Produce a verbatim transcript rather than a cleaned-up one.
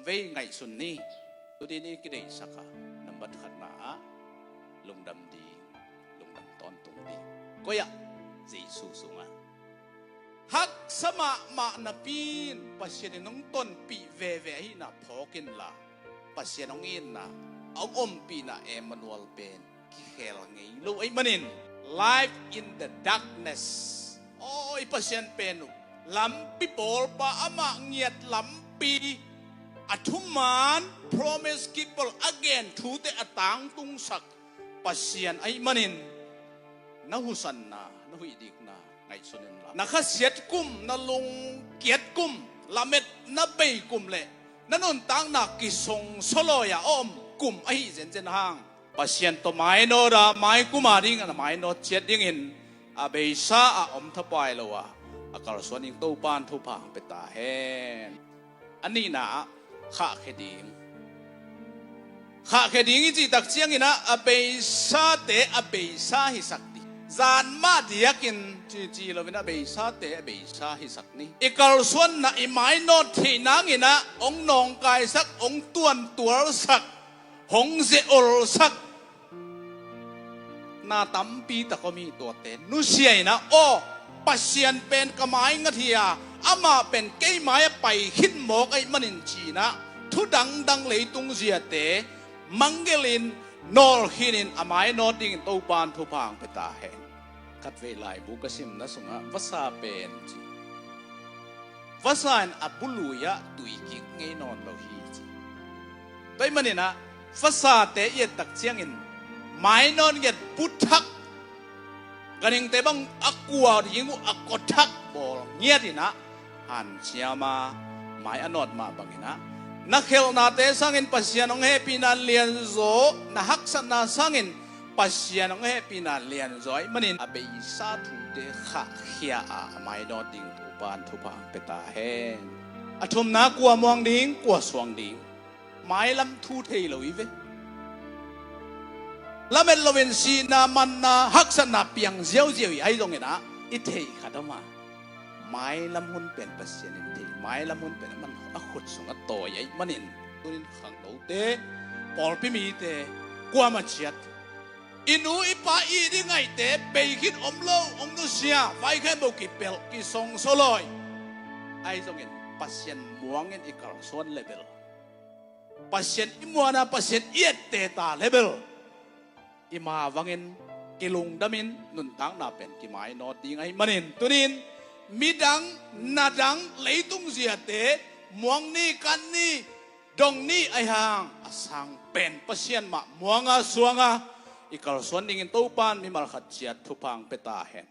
vei ngaihsun ni. Tuni-in i kideihsak a, nambat khatna ah lungdam ding, lungdam tawntung ding. Koi ah? Jesu sungah. Haksa mahmah napi-in Pasian in hong tonpih veve ahihna phawk inla, Pasian hong itna, hong ompihna Emmanuel pen kikhel ngei lo ahih manin, life in the darkness. Aw, i Pasian pen uh lampi bawlpa, amah ngiat lampi, a thuman, promise keeper, a gen thute a tangtungsak Pasian ahih manin, na husanna, na huih dikna ngaihsun inla, na khasiat kum, na lungkiat kum, lametna bei kum le na nuntakna kisongsaw lawi a om kum ahi zenzen hang, Pasian tawh mainawt a, maikum a ding a na mainawt ciat dingin a beisa ah om thapai lo a, a kalsuan ding Topa'n thupha hong pia ta hen. A nihna ah khahkhia ding. Khahkhia ding i cih tak ciangin ah, a beisate a beisa hisak ding. Zan mah diakin cici loin a beisate a beisa hisak ni. I kalsuanna i mainawt theih nangin ah hong nawngkaisak, hong tuantualsak, hong ze-olsak na tampi tak om hi. Tuate nusia in ah, aw, Pasian pen ka mai ngat hi a, amah pen kei mai ah pai khit mawk ahih manin ci-in ah, thu dangdang leitung ziate mangngilh in, nawlkhin in a mainawt dingin Topa'n thupha hong pia ta hen. Khatvei laibu ka simna sungah vasa pen ci, vasa in a bu lui ah tui kik ngei nawn lo hi ci. Tua ahih manin ah vasate i et tak ciangin mainawt ngiat, bu thak, ganhingte bang a kua ding uh a kua thak bawl ngiat in ah hanciam a, mai a nawt mah bangin ah, na khelhnate sangin Pasian hong hehpihna lianzaw, na haksatna sangin Pasian hong hehpihna lianzaw ahih manin a beisa thute khahkhia a, a mainawt ding Topa'n thupha hong pia ta hen. A thumna, kua muang ding, kua suang ding? Mailam thu thei lo hi ve. Lamet loin sihna, manna, haksatna piang ziauziau hi, ahi zongin ah i theih khat om a, mailam hun pen Pasian in thei, mailam hun pen aman a khut sungah tawi ahih manin, tunin khangnote, pawlpi mite, kuamah ciat, i nu i pa i ding ngaihte bei khit om lo, hong nusia, vaikhembo kipelh, kisongsaw lawi. Ahi zongin Pasian muangin i kalsuan le bel, Pasian i muan a, Pasian i etteh ta le bel, i mavangin kilungdamin nuntakna pen kimainawt ding ahih manin, tunin midang, nadang, leitung ziate, muang ni, kan ni, dong ni, ahi hang a sang pen Pasian mah muang a, suang a, i kalsuan dingin Topa'n mimal khat ciat thupha hong pia ta hen.